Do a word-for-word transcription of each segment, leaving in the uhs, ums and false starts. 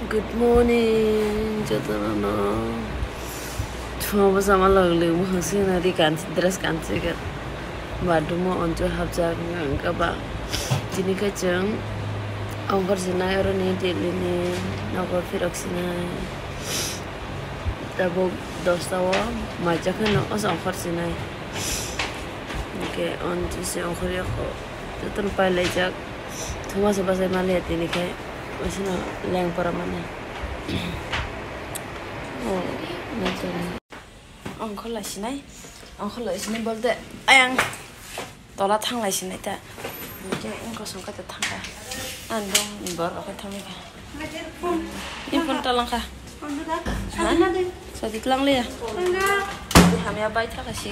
Good morning, jotono. Chuma bwsa ma log log mo hangsi na ri kansi dress kansi ka. Bathroom o oncho hapjak wngka ba. Tini khe chwng ongkhor sinai oro ni Delhi ni nogo phirok sinai. Tabuk dosta o maijak khe no oso ongkhor sinai. Hingke oncho se ongkhor yako. Jotono pai laijak. Thuma se bachai maliya tini khe. Oisino leng pora mani. Oh, naitok. Ongkhor lai sinai. Ongkhor lai sinai bolte ayang tola thang lai sinai ta. Hingke ongkhor song khe ta thang kha. Ang dong bor khe thang kha. Ni phone ta lang kha. Ha? Sadi tlang le ya. Di hamya bai thaka si.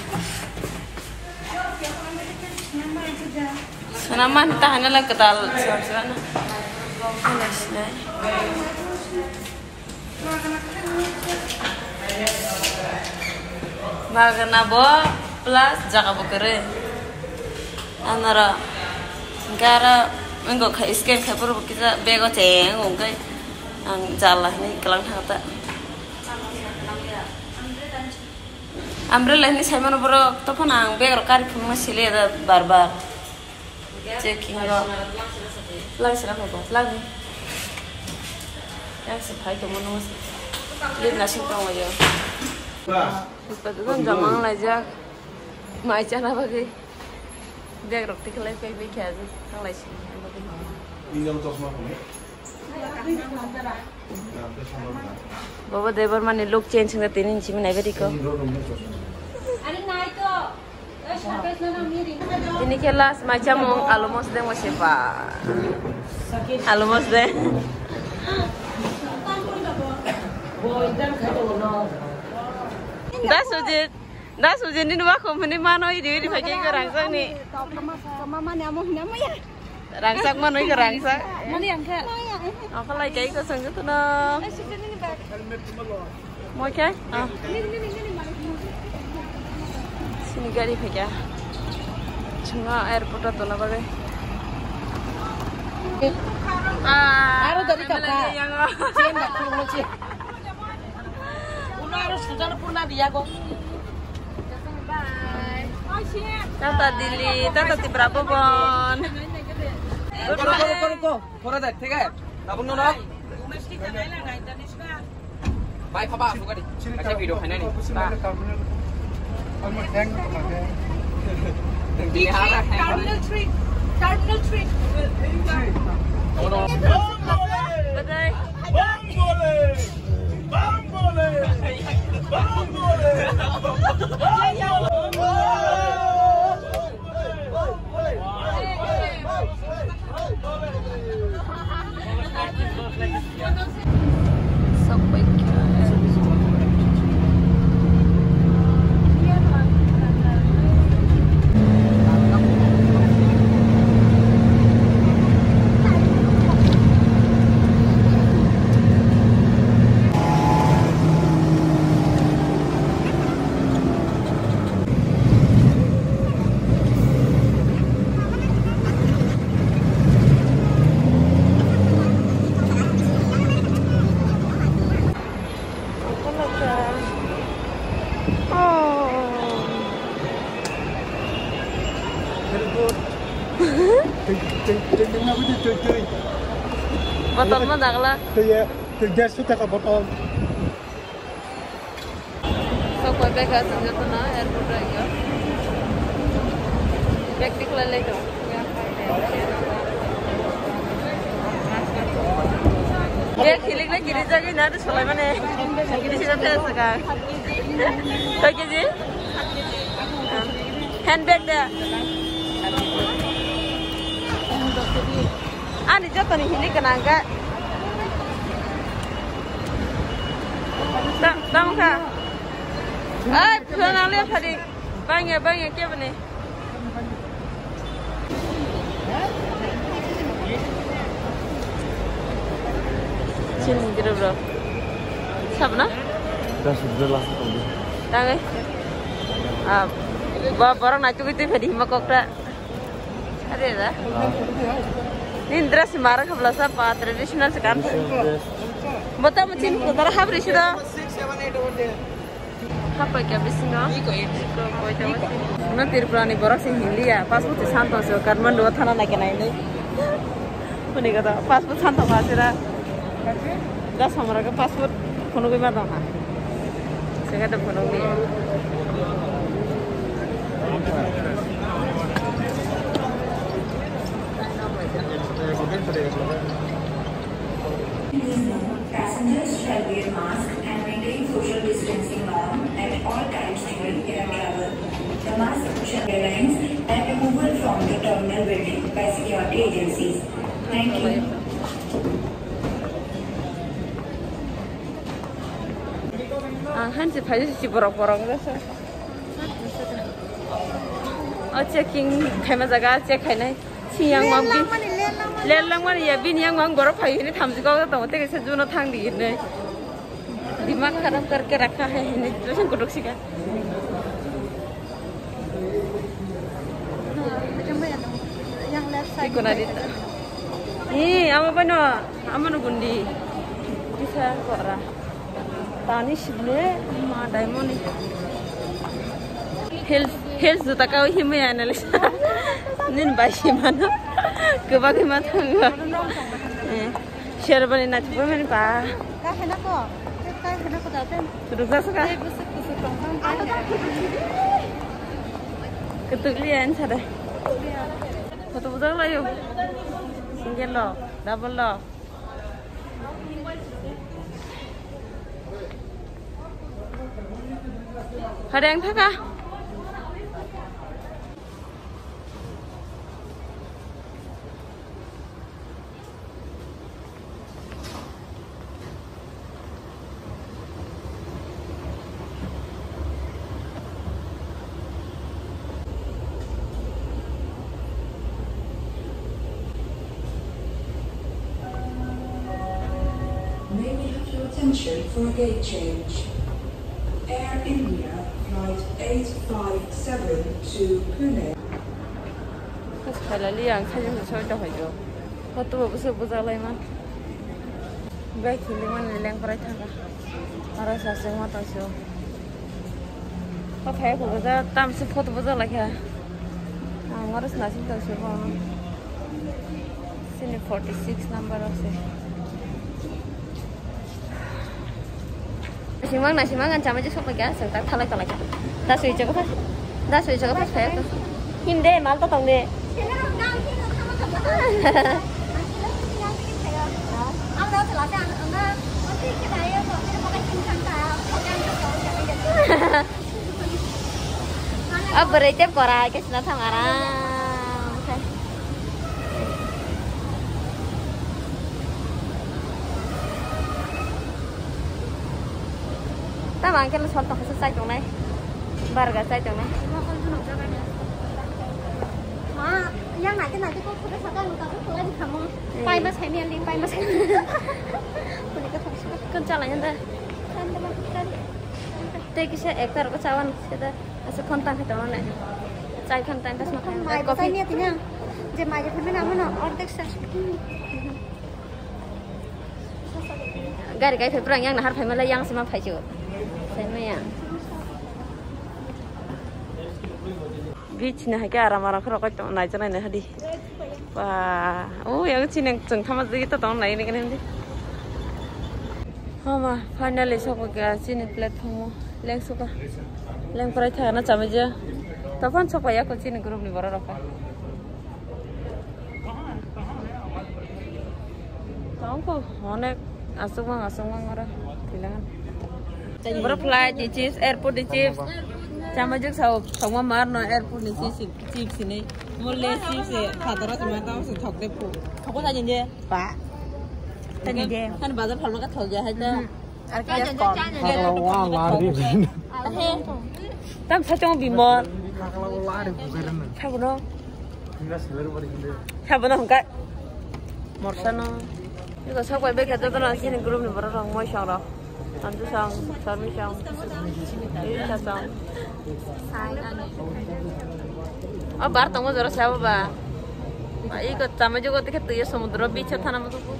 Sana man ta hana la kedal. Sana sana. Hana sinai. Magana bo plus jaga bo kere. Anara gara ngo khai scan khai pura kisa bego cheng ongkai. Ang jala ni kelang thang ta. Umbrella ni saimano borok tophano ang bag rok kari phunukma sile da bar bar. Checking rok. Lang sira mo bo, lang ni. Yang se phai tongmo nung se. Lip na sing tong yo. Ipa tu jama ang laijak. Mai chana bagwi. Bag rok tikhlai phai phai khe thang lai sini. Bobo Debbarma ni look change wngkha tini hinwi simi naibe riko. Tini khe last mai chamung alu mosdeng bo se ba. Alu mosdeng. Da Sujit. Da Sujini numa khum hini mano iri iri phai khe rangchak ni. Mama ni amo hina maya. Rangchak mano iko rangchak. Mani ang khe. Ang khalai kai ko sangju tuno. Mo khe? Ah. Sini gari phai kya. Chunga airport to na bagwi. Ah, aro dari kaka. Chen da khum mo che. Uno aro sujar purna diya go. Tata Delhi, tata Tipra Bhavan. Ruko, ruko, ruko, ruko. Pora da, thik hai? Tabuk no na. Bhai, phaba, asuk gari. Kaisa video khainani. Ba. Terminal three. Terminal three. Badai. Botol ma dagla. Tei dersho taka botol. Sok pai bag aswk jotono airport o yo. Bag tikhlai lai tong. Bag hilik lai kiri jagwi na tu solai mane. Kiri sida te aswk. Koi keji? Handbag da. Ani jotoni hini gwnang khe. Ta-, tamo kha. Ai, phone ang le phadi. Bangya, bangya, keboni. Chini group rok. Sabna? Tangai. Ah, ba, borok nai tugui tui phadi hima kokta. Are da? Ah. Nini dress mara khabla sa pa traditional se kan. Traditional dress. Bota mo chin ko dara habri sida. Hapa kya bisingo? Suna Tripura ni borok sing hinliya. Passport se santo se Kathmandu o thana nai kenai nai. Kuni kata passport santo ka sira. Da samara ka passport phunugwi ma dong ha. Sega da phunugwi. Passengers shall wear mask and maintain social distancing norm at all times during air travel. The mask shall be lines and removal from the terminal building by security agencies. Thank you. Ang hansi phai si borok borok jasa. O checking khaima jaga check khainai. Si yang mang bi. Len langmani, len langmani. Len langmani ya, bini yang mang borok phai hini thamsi kok tongo, tei kaisa juno thang di hinwi. Dimag kharab karke rakha hai hinwi, josong kutuk sika. Yang left side. Ikona dita. Ni, ama bano, ama no gundi. Bisa kora. Tani sibne ma diamond ni. Heels, heels juta ka himya analysis. Nin bai simano. Kebak hima thangwa. Eh, sherwani na thangwa mani ba. Ka hena ko? Ka hena ko da ten? Ruksa suka. Ei, busuk, busuk tong tong. Ketuk lian sada. Photo bujak layo. Single lo, double lo. Hareng thaka. May we have your attention for a gate change? Air India flight eight five seven to Pune. Pas khailali ang sajung soi ta hoyo. Photo bo se bujalai man. Bag hiling man leng parai thanga. Aro sa se ma ta so. Ko phai ko buja tam se photo bujalai kha. Ang aro sna sing ta so ba. Sini forty six number ase. Simang na simang an chama je sok lagi asal tak thalai thalai. Da sui jaga pas. Da sui jaga pas phai. Hinde mal to tong de. Abre te kora ke sna thang aram. Tamo ang khe sol tongkha se chai tongnai. Barga chai tongnai. Ma, yang nai khe nai khe kok khuda saka ang kok khuda ni khamo. Hmm. Pai ma sai ni ali, pai ma sai. Kuni ka thok saka. Kon chala yanda. Kan da ma kan. Tei kisa ekta rok chawan se da. Asa khon tang khe tongo ne. Chai khon tang khe sma khe. Mai coffee. Chai ni ati na. Je mai je phai na mano ordek sa. Gari kai phai pura yang nahar phai mala yang sima phai chu. Phai ma yang. Beach ni hai khe aram aram khoro kai tong nai chanai na hadi. Ba, o yang chini chwng thama jigwi to tong nai ni kene hadi. Homa, finally sokwa kha chini platform o. Leng suka. Leng prai tha na chamai je. Tophan sokwa ya ko chini group ni borok rok. Tongko, onek aswk mang, aswk mang oro. Tilangan. Boro flight ni chips, airport ni chips. Chama jik sao, thongma mar no airport ni chips, chips ni. Mo le chips e, phataro chama tamo se thok de phu. Thok ko tani de. Pa. Tani de. Kan bazar phalma ka thok ya hai ta. Mhm. Ar khe yes kok. Hakla wa lari bujar. Tam sa chong bimol. Hakla wa lari bujar na. Sabono. Hingga seler bari hinde. Sabono hingka. Morsa no. Iko sok bai beka joto na sini group ni borok rok moi song rok. Sanju song, Sarmi song. Iri sa song. O bar tongo jora sabo ba. Iko tama jogo tike tuyo samudro beach thana mo tuku.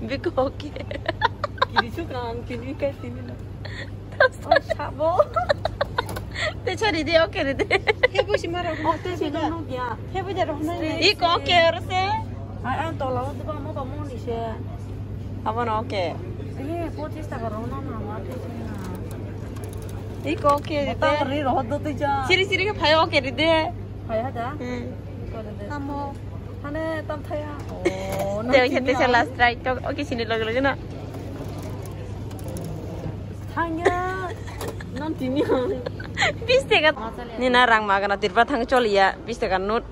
Biko oke. Kiri sukang, kiri kai sini na. Oh, sabo. Te chari de, oke de. He busi mara. Oke, sini no dia. He buja rohna. Iko oke aro se. Ai, ang tola o diba mo ba mo ni se. Abo no oke. Eh, pochis taka rohna na ma te sini na. Iko oke de. Botang ri roh do tui ja. Siri siri ke phai oke de. Phai ha da. Hmm. Iko de. Tamo. Hane tam thaya. Oh, te oke te last try to oke sini log log na. Thangya. Non tini. Bis taka. Ni na rang magana tirpa thang choliya. Bis taka nut.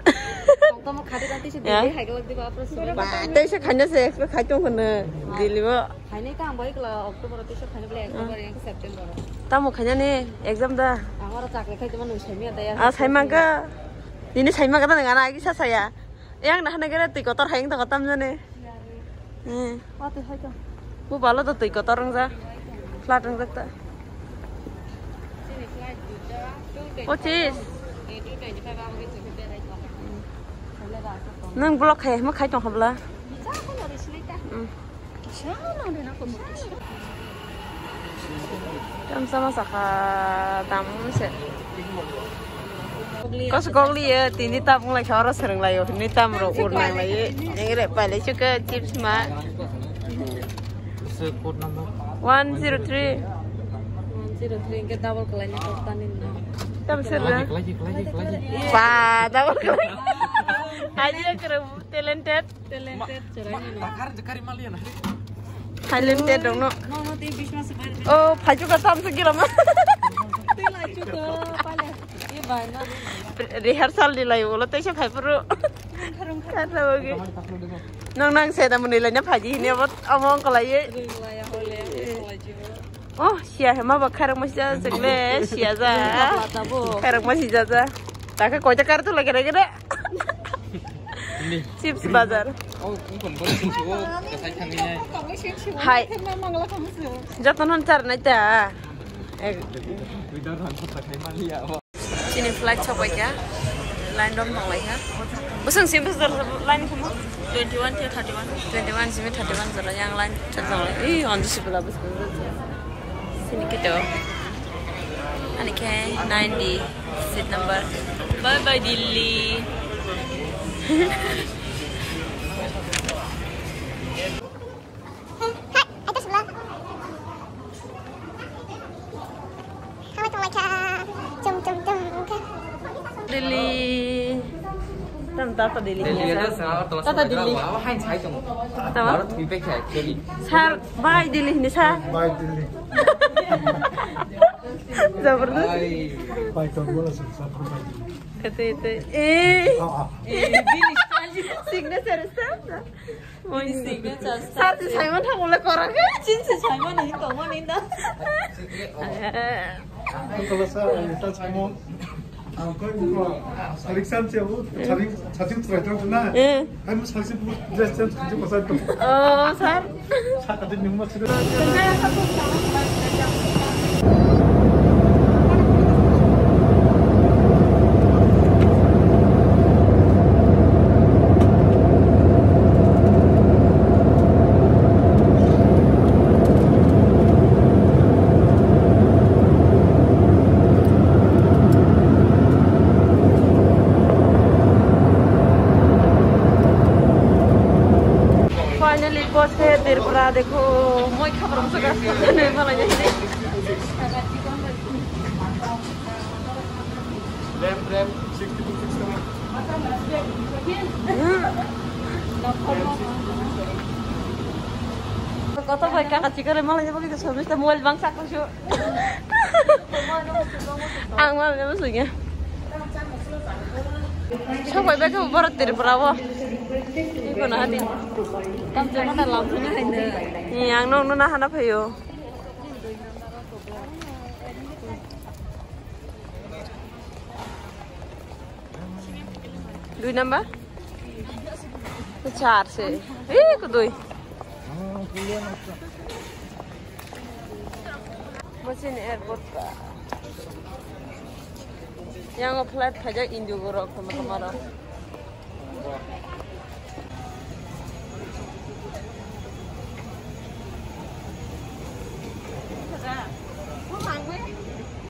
Tamo khadi kan tisi dili hai galak diba apra sura. Ba, te se khanya se expect khai tong khone. Dili bo. Khainai ta ang bai kla October o tisa khainai bole October yang September o. Tamo khainani exam da? Ang oro chakri khai tongma nung saimya da ya. Ah, saimangka. Nini saimangka da nang ana agi sa saya. Yang na hana gere twi kotor hai wng tongo tamjani. Eh. Wa twi hai tong. Bu balo da twi kotor wng ja. Flat wng jak ta. Pochis. Nang block khai mo khai tong habla. Hmm. Tam sama saka tam se. Kos gogli ye tini tabung lai khara sereng lai yo ni tam ro ur nang lai ye. Nengre pai lai chuka chips ma. One zero three. One zero three ke double kalai ni kok tani na. Tam ser na. Ba double kalai. Aji kere talented. Talented, cherai no. Talented dong no. No, no, tei bisma se bai. Oh, phaichu ka tam se gira ma. Tei lai chu ko, pale. Ye bai na. Rehearsal di lai ulo tei se phai puru. Kharung kharung. Kharung kharung. Nang nang se da muni lai na phaji hini abot amo ongkolai ye. Ring lai ya hole, ongkolai chu. Oh, sia hema ba kharang masi ja, jeng le, sia ja. Bakla tabuk. Kharang masi ja ja. Taka koita kar tu lagi lagi da. Chips bazar. Oh, kung kon bol sing si, oh, kasai kami nai. Hai. Joto non char nai ta. Eh. Chini flight sopaikha, line dom tonglaikha. Bwswng se bwswk line khamo? Twenty one to thirty one. Twenty one simi thirty one jora yang line chat tonglai. Ih, on the sipula bwswk. Sini kito. Ani khe ninety seat number. Bye bye Delhi. Delhi. Tam tata Delhi. Tata Delhi. Tama? Sir, bye Delhi ni sir. Bye Delhi. Jabardast. Bye. Bye, tong bola sir, sir, bye. Kete, kete. Eh. Ah, ah. Eh, Delhi style. Signature stamp. Oi, signature. Sir, si Simon thang ule korang ke? Chin si Simon ni tongmani na. Ang kala sa, ang ta Simon. Ang koi mo, sarik sam che bo, sarik, sarik try try na. Eh. Ang mo sarik dress change khaji pasal to. Oh, sir. Sa kati ni mo sir. Finally, bus hai Tripura, dekho, moi khabar masa gas kane malai jai. Rem, rem, sixty two, sixty one. Koto bai kaka chikare malai jabo kito service ta mobile bang sakho shu. Ang ma bebo sugya. Sobai bai khe borok Tripura o. Ibo na hadi. Tam jama ta lam thuna haino. Ni ang nong nuna hana phayo. Dui number? Char se. Eh, kudui. Masih ni airport ka. Yang flight khaja Indigo rok sama sama rok.